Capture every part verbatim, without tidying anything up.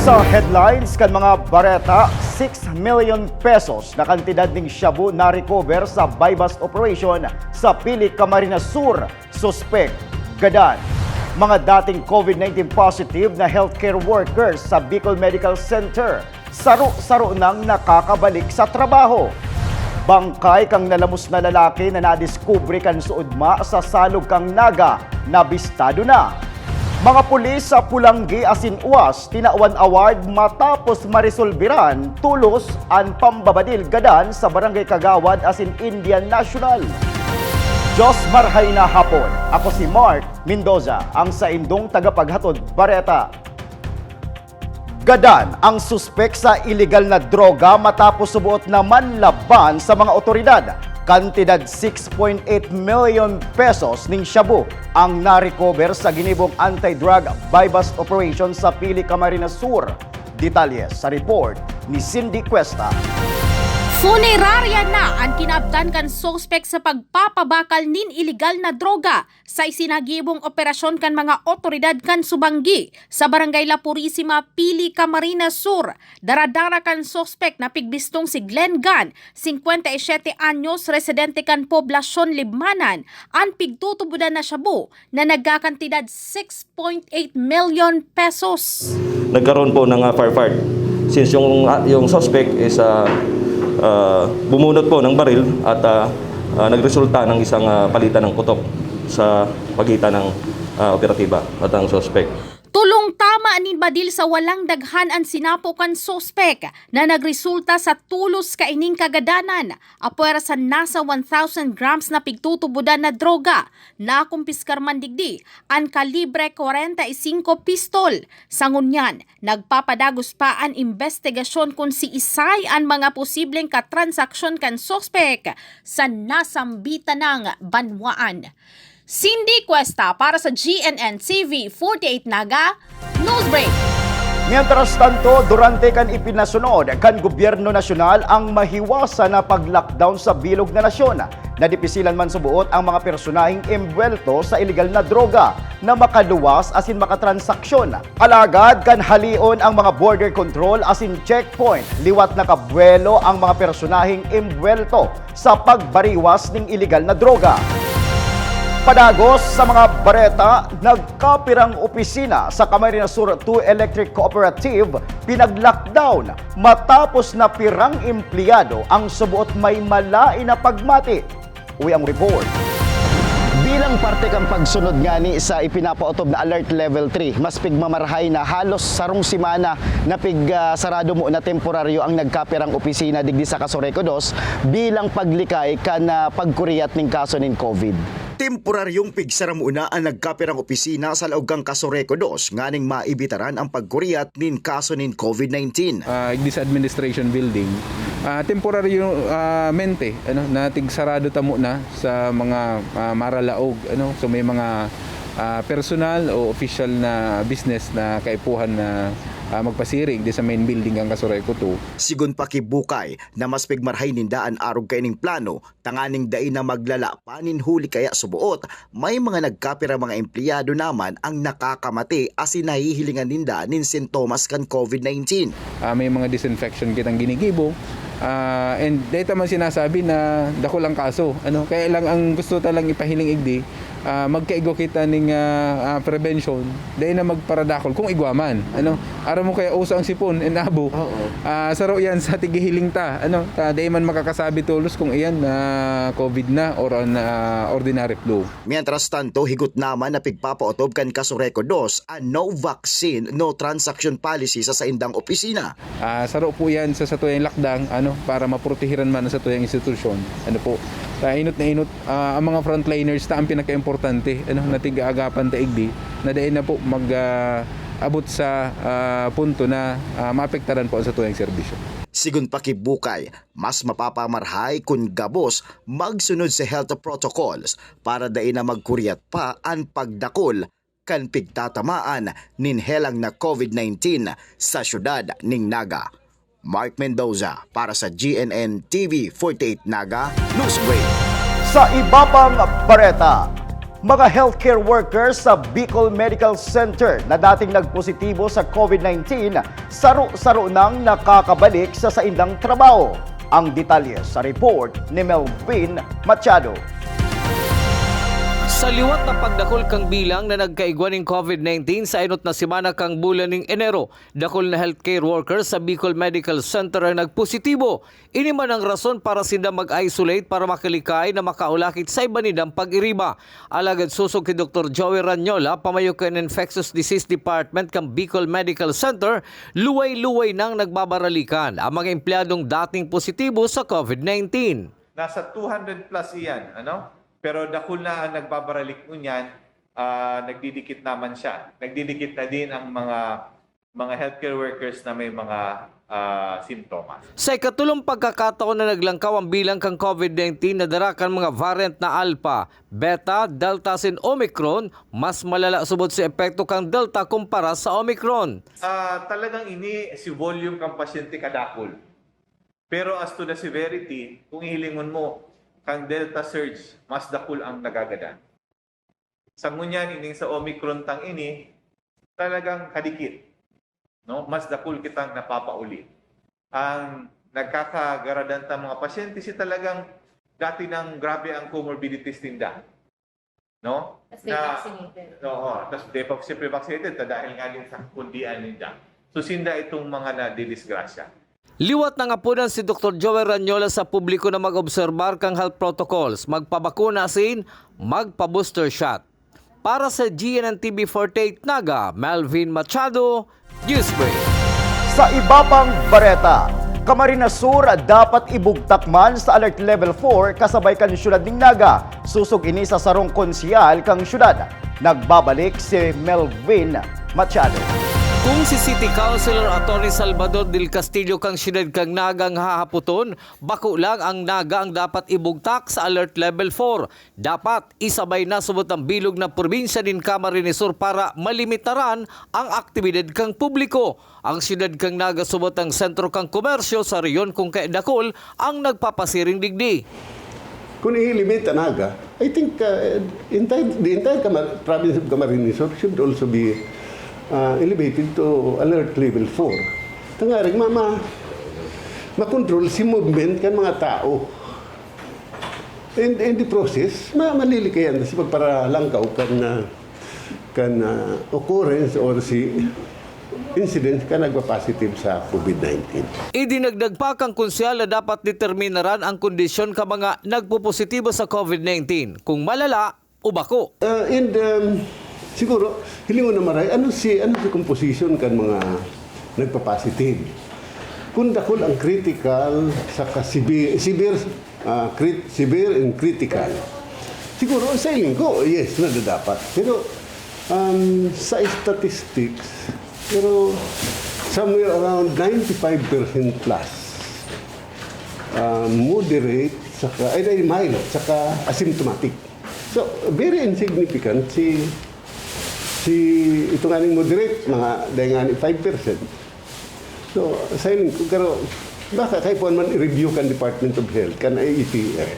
Sa headlines kan mga bareta, six million pesos na kantidad ning shabu na-recover sa buy-bust operation sa Pili, Camarines Sur. Suspek, gadan. Mga dating COVID nineteen positive na healthcare workers sa Bicol Medical Center, saro-saro nang nakakabalik sa trabaho. Bangkay kan nalamos na lalaki na nadiskubre kan suodma sa salog kan Naga, nabistado na. Mga pulis sa Pulanggi asin Uas tinawan award matapos maresolberan tolos an pambabadil gadan sa Barangay Kagawad asin Indian National. Diyos marhay na hapon. Ako si Mark Mendoza, ang saindong tagapaghatod bareta. Gadan ang suspek sa iligal na droga matapos subuot na manlaban sa mga otoridad. Kantidad six point eight million pesos ning shabu ang na-recover sa ginibong anti-drug buy-bust operation sa Pili, Camarines Sur. Detalye sa report ni Cindy Cuesta. Funerarya na an kinaabtan kan suspek sa pagpapabakal nin iligal na droga sa isinagibong operasyon kan mga otoridad kan Subanggi sa Barangay La Purisima, Pili, Camarines Sur. Daradara kan suspek na pigbistong si Glenn Gan, singkwenta y siyete anyos, residente kan Poblacion Libmanan, an pigtutubodan na shabu na nagkakantidad six point eight million pesos. Nagkaroon po ng uh, fire fight since yung, uh, yung suspect is uh, uh, bumunot po ng baril at uh, uh, nagresulta ng isang uh, palitan ng putok sa pagitan ng uh, operatiba at ang suspect. Tulong tama nin badil sa walang daghan an sinapo kan suspek na nagresulta sa tulos kaining kagadanan, apwera sa nasa one thousand grams na pigtutubodan na droga. Nakumpiskar man digdi an kalibre kwarenta y singko pistol. Sa ngunyan, nagpapadagos pa an imbestigasyon kun siisay an mga posibleng katransaksyon kan suspek sa nasambitan nang banwaan. Cindy Cuesta para sa G N N T V forty-eight Naga, Newsbreak. Mientras tanto, durante kan ipinasunod kan gobyerno nasyonal ang mahiwasan na pag-lockdown sa bilog na nasyon, nadipisilan man subuot ang mga personaheng embwelto sa iligal na droga na makaluwas asin makatransaksyon. Alagad kan halion ang mga border control asin checkpoint, liwat nakabuwelo ang mga personaheng embwelto sa pagbariwas ning iligal na droga. Padagos sa mga bareta, nagkapirang opisina sa Camarines Sur two Electric Cooperative pinag-lockdown matapos na pirang empleyado ang subuot may malain na pagmati. Uwi ang report. Bilang parte kan pagsunod ngani sa ipinapaotob na Alert Level three, mas pigmamarhay na halos sarong semana na pig, ah, sarado mo na temporaryo ang nagkapirang opisina digdi sa Casureco dos bilang paglikay kan, ah, pagkuriyat ning kaso nin COVID. Temporaryong pigsara muna an nagkapirang opisina sa laog kan Casureco dos nganing maibitaran ang pagkuriyat nin kaso nin COVID nineteen. Ah, igdi sa administration building, ah, temporaryo, ah, mente, ano, na tigsarado ta muna sa mga, ah, maralaog, ano. So may mga, ah, personal o official na business na kaipuhan na, ah, magpasiring di sa main building kan Casureco two. Sigon pa ki Bukay na mas pigmarhay ninda an arog kaining plano tanganing dai na maglala pa nin huli kaya suboot may mga nagkapira mga empleyado naman ang nakakamati asin nahihilingan ninda nin sintomas kan COVID nineteen. Ah, may mga disinfection kitang ginigibo. Ah, and dahil man sinasabi na dakul ang kaso. Ano? Kaya lang ang gusto talang ipahiling igdi, ah, magkaigwa kita ning, ah, ah, prevention, dahil na magparadakol kung igwa man. Ano? Aram mo kaya uso ang sipon and abo. Oo. Ah, saro yan sa tigihiling ta. Ano? Ta, dahil man makakasabi tolos kung iyan na COVID na or an, ah, ordinary flu. Mientras tanto, higot naman na pigpapaotob kan Casureco dos an no vaccine, no transaction policy sa saindang opisina. Ah, saro po yan sa satuyang lakdang, ano, para maprotehiran man ang satuyang institusyon. Ano po, sa inot na inot, ah, ang mga frontliners ta ang pinakaimportante, ano, na tig-aagapan ta igdi, na dai na po mag, ah, abot sa, ah, punto na, ah, maapektaran po ang satuyang serbisyo. Sigon pa ki Bukay, mas mapapamarhay kun gabos magsunod sa health protocols para dai na magkuriyat pa an pagdakul kan pigtatamaan nin helang na COVID nineteen sa siyudad nin Naga. Mark Mendoza para sa G N N T V forty-eight Naga Newsbreak. Sa iba pang bareta, Mga healthcare workers sa Bicol Medical Center na dating nagpositibo sa COVID nineteen, saro-saro nang nakakabalik sa saindang trabaho. Ang detalye sa report ni Melvin Machado. Sa liwat na pagdakul kan bilang na nagkaigwa nin COVID nineteen sa enot na semana kan bulan nin Enero, dakul na healthcare workers sa Bicol Medical Center ang nagpositibo. Ini man ang rason para sinda mag-isolate para makalikay na makaulakit sa iba nindang pag-iriba. Alagad sosog ki Doktor Joey Ranyola, pamayo kan Infectious Disease Department kan Bicol Medical Center, luway-luway nang nagbabaralikan ang mga empleyadong dating positibo sa COVID nineteen. Nasa two hundred plus iyan, ano? Pero dakul na ang nagbabaralik ngunyan, ah, nagdidikit naman siya. Nagdidikit na din ang mga, mga healthcare workers na may mga, ah, simptomas. Sa ikatulong pagkakataon na naglangkaw ang bilang kan COVID nineteen na dara kan mga variant na Alpha, Beta, Delta asin Omicron, mas malala subot si epekto kan Delta kumpara sa Omicron. Ah, talagang ini si volume kan pasyente kadakul. Pero as to the severity, kung ihilingon mo, kang Delta surge, mas dakul ang nagagadan. Sa ngunyan, ining sa Omicron tang ini, talagang kadikit, no? Mas dakul kitang napapauli. Ang nagkakagaradan ta mga pasyente, si talagang dati nang grabe ang comorbidities ninda. No? Tas di Na vaccinated. Oo, tas di pa siyempre vaccinated, ta dahil nga din sa kundian ninda. So, sinda itong mga nadidisgrasya. Liwat nangaponan si Doktor Joey Ranyola sa publiko na mag-obserbar kan health protocols, magpabakuna asin magpa-booster shot. Para sa G N N T V forty-eight Naga, Melvin Machado, Newsbreak. Sa iba pang bareta, Camarines Sur dapat ibugtak man sa Alert Level four kasabay kan siyudad nin Naga. Sosog ini sa sarong konsehal kan siyudad. Nagbabalik si Melvin Machado. Kung si City Councilor Attorney Salvador Del Castillo kan siyudad kan Naga ang hahapoton, bako lang ang Naga ang dapat ibugtak sa Alert Level four. Dapat isabay na subot ang bilog na probinsya nin Camarines Sur para malimitaran ang aktibidad kan publiko. Ang siyudad kan Naga subot ang sentro kan komersyo sa rehiyon kung kaya dakul ang nagpapasiring digdi. Kung i-limit ang Naga, I think, uh, entire, the entire Camar-, province of Camarines Sur should also be, uh, elevated to alert level four. Tangaring ma-, ma-, makontrol si movement kan mga tao. In, in the process, ma-, malilikayan na si pagparalangkaw kan, ah, kan, ah, occurrence or si incident kan nagpa-positive sa COVID nineteen. Idinagdag pa kan konsehal na dapat determinaran ang kondisyon kan mga nagpopositibo sa COVID nineteen, kung malala o bako. Ah, and, um, siguro, hilingon na maray, ano si, ano si composition kan mga nagpa-positive? Kung dakul ang critical, saka severe, severe, ah, crit-, severe and critical, siguro, sa hiling ko, yes, nadadapat. Pero, um, sa statistics, pero somewhere around ninety-five percent plus, ah, moderate, saka, ay, ay, mild, saka asymptomatic. So, very insignificant si, si, ito nga ning moderate, mga dahil nga ni five percent. So, sa hiling ko, pero baka kaipuhan man i-review kan Department of Health, kan I A T F.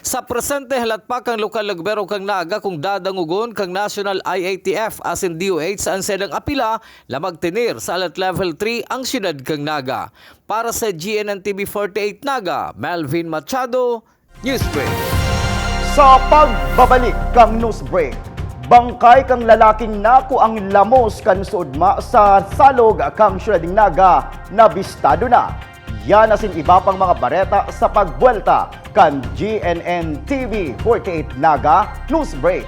Sa presente, halat pa kan lokal na gobyerno kan Naga kung dadangogon kan National I A T F asin D O H sa ansedang apila na magtener sa Alert Level three ang siyudad kan Naga. Para sa G N N T V forty-eight Naga, Melvin Machado, Newsbreak. Sa pagbabalik kan Newsbreak, bangkay kan lalaking nakuang lamos kan suodma sa salog kan siyudad nin Naga nabistado na. Yan asin iba pang mga bareta sa pagbuwelta kan G N N T V forty-eight Naga Newsbreak.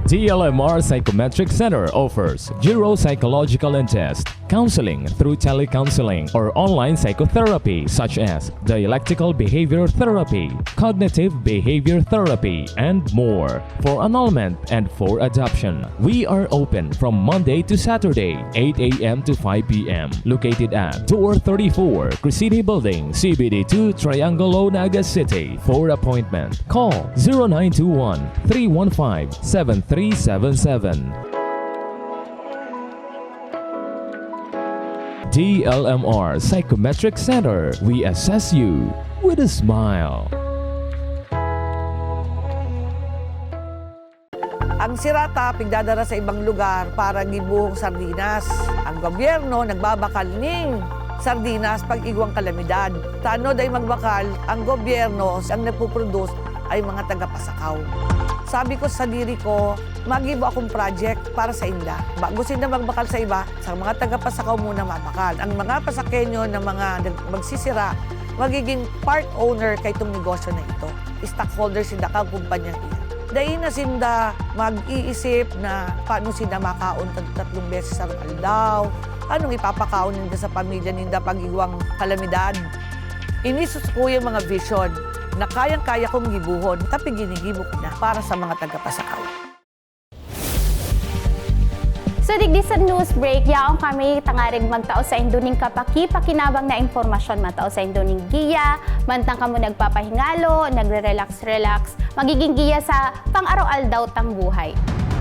D L M R Psychometric Center offers neuropsychological and test counseling through telecounseling or online psychotherapy such as dialectical behavior therapy, cognitive behavior therapy, and more. For annulment and for adoption, we are open from Monday to Saturday, eight a m to five p m. Located at Door thirty-four, Crescini Building, C B D two, Triangulo, Naga City. For appointment, call zero nine two one, three one five, seven three seven seven. D L M R Psychometric Center, we assess you with a smile. Ang sira ta pigdadara sa ibang lugar para gibohong sardinas. Ang gobyerno nagbabakal ning sardinas pag igwang kalamidad. Ta ano dai magbakal ang gobyerno, ang nagpuproduce ay mga taga-Pasacao. Sabi ko sa diri ko, magibo akong project para sa inda. Bago sinda magbakal sa iba, sa mga taga-Pasacao muna mabakal. Ang mga Pasakenyo na mga nag-, magsisira, magiging part owner kaitong negosyo na ito. Stockholder sinda kan kumpanyang iyan. Dai na sinda mag-iisip na paano sinda makaon tag-, tatlong beses sa aldaw, anong ipapakaon ninda sa pamilya ninda pag igwang kalamidad. Ini susukuyang mga vision na kayang-kaya kong gibohon, tapi ginigibo ko na para sa mga taga-Pasacao. So, digdi sa news break, yaon kami tangarig magtao saindo ning kapakipakinabang na impormasyon, matao saindo ning giya, mantang kamo nagpapahingalo, nagre-relax-relax, magiging giya sa pang-araw-aldaw tang buhay.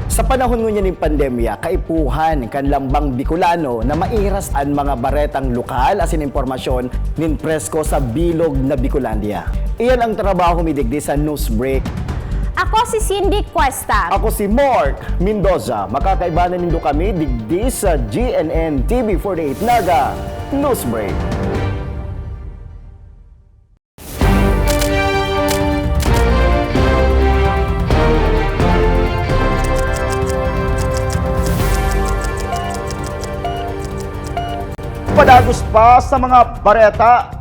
Sa panahon ngunyan nin pandemya, kaipuhan kan lambang Bicolano na maihiras an mga baretang lokal asin impormasyon nin presko sa bilog na Bicolandia. Iyan ang trabaho mi digdi sa news break. Ako si Cindy Cuesta. Ako si Mark Mendoza. Makakaibanan nindo kami digdi sa G N N T V forty-eight Naga News Break. Padagos pa sa mga bareta.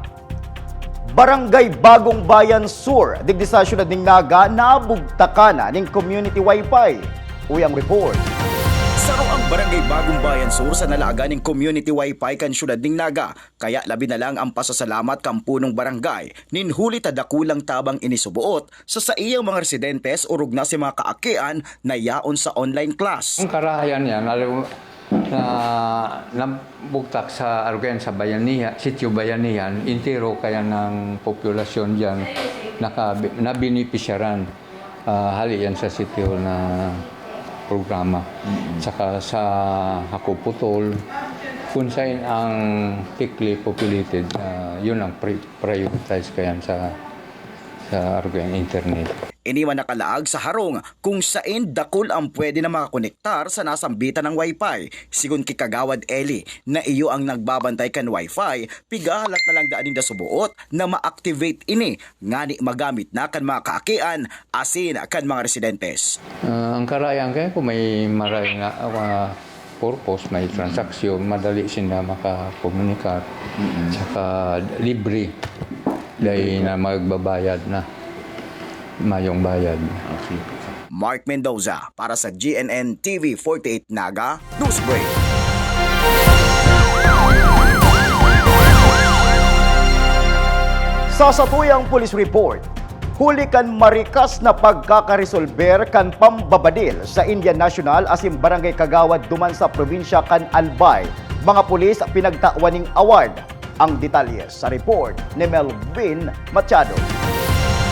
Barangay Bagong Bayan Sur, digdi sa siyudad nin Naga, nabugtakan na nin community wifi. Uyang report. Saro ang Barangay Bagong Bayan Sur sa nalagan nin community wifi kan siyudad nin Naga. Kaya labi na lang ang pasasalamat kan punong barangay nin huli ta dakulang tabang ini suboot sa saiyang mga residentes orog na sa mga kaakian na yaon sa online class. Ang karahayan niya, alam mo, na nabugtak sa Argen, sa Bayanihan, Sitio Bayanihan, entero kaya ng populasyon diyan naka, nabenepisyaran. Ah, hali yan sa City Hall na programa. Tsaka sa Hakuputol, kung saan ang thickly populated, ah, yun ang pri-, prioritize ko yan sa, sa Argen internet. Ini man nakalaag sa harong kung saen dakul ang pwede na makakonektar sa nasambitan ng wifi. Sigon ki Kagawad Eli na iyo ang nagbabantay kan wifi, pigahalat na lang daan ninda suboot na ma-activate ini ngani magamit na kan mga kaakian asin kan mga residentes. Ah, ang karayan kaya kung may maray nga ah, purpose, may transaksyon, madali sinda makakomunikat. Tsaka libre. Dahil na magbabayad na. Mayong bayad. Mark Mendoza para sa G N N T V forty-eight Naga Newsbreak. Sa satuyang police report, huli kan marikas na pagkakaresolber kan pambabadil sa Indian national asin barangay kagawad duman sa probinsya kan Albay, mga pulis pinagtawan ning award. Ang detalye sa report ni Melvin Machado.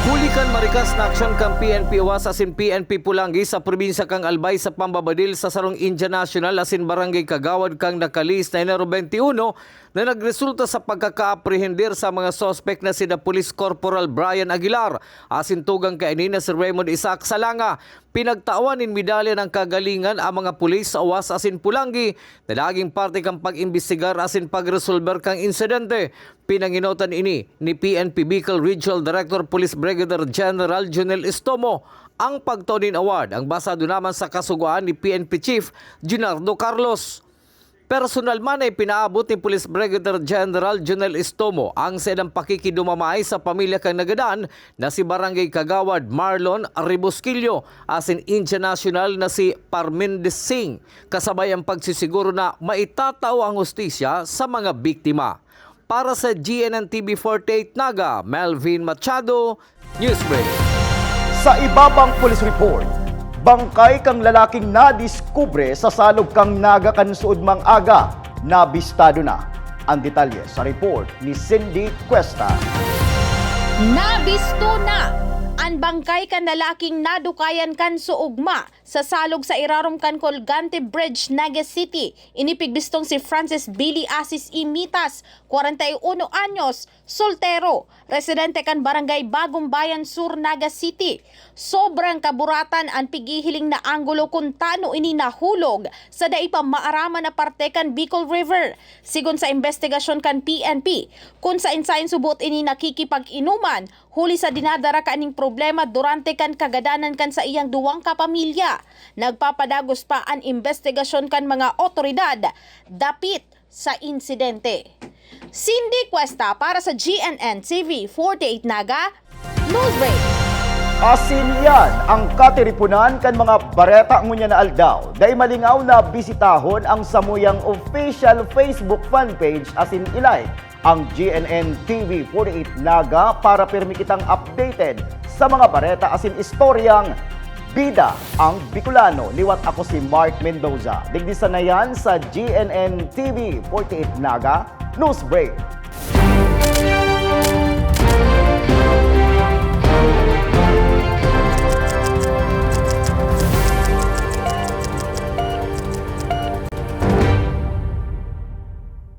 Huli kan marikas na aksyon kan P N P Oas asin P N P Pulangi sa probinsya kan Albay sa pambabadil sa sarong Indian national asin barangay kagawad kan nakalihis na Enero twenty-one, na nagresulta sa pagkakaaprehender sa mga suspek na sina Police Corporal Brian Aguilar asin tugang kaini na si Raymond Isaac Salanga. Pinagtawan nin medalya ng kagalingan ang mga pulis sa Oas asin Pulangi na naging parte kan pag-imbestigar asin pagresolber kan insidente. Pinangenotan ini ni P N P Bicol Regional Director Police Brigadier General Jonel Estomo. Ang pagtao nin award ang basado naman sa kasugoan ni P N P Chief Junardo Carlos. Personal man na ipinaabot ni Police Brigadier General Jonel Estomo ang saindang pakikidumamay sa pamilya kan nagadan na si Barangay Kagawad Marlon Rebusquillo asin Indian national na si Parmindis Singh, kasabay ang pagsisiguro na maitatao ang hustisya sa mga biktima. Para sa G N N T V forty-eight Naga, Melvin Machado, Newsbreak. Sa iba pang police report, bangkay kan lalaking nadiskubre sa salog kan Naga kan suodmang aga, nabistado na. Ang detalye sa report ni Cindy Cuesta. Nabisto na! An bangkay kan lalaking nadukayan kan suodma Sa salog sa irarom kan Colgante Bridge, Naga City, ini pigbistong si Francis Billy Asis Imitas, kwarenta y uno anyos, soltero, residente kan Barangay Bagong Bayan Sur, Naga City. Sobrang kaburatan an pighihiling na anggulo kun tano ini nahulog sa dai pa maaraman na parte kan Bicol River. Sigon sa imbestigasyon kan P N P, kun saen-saen subot ini nakikipag-inuman, huli sa dinadara kaning problema durante kan kagadanan kan saiyang duwang kapamilya. Nagpapadagos pa an imbestigasyon kan mga otoridad dapit sa insidente. Cindy Cuesta para sa G N N T V forty-eight Naga, Newsbreak. Asin iyan ang katiriponan kan mga bareta ngunyan na aldaw. Dai malingaw na bisitahon ang samuyang official Facebook fan page asin i-like ang G N N T V forty-eight Naga para pirmi kitang updated sa mga bareta asin istoryang Bida ang Bicolano. Liwat ako si Mark Mendoza. Digdi sana yan sa G N N T V forty-eight Naga News Break.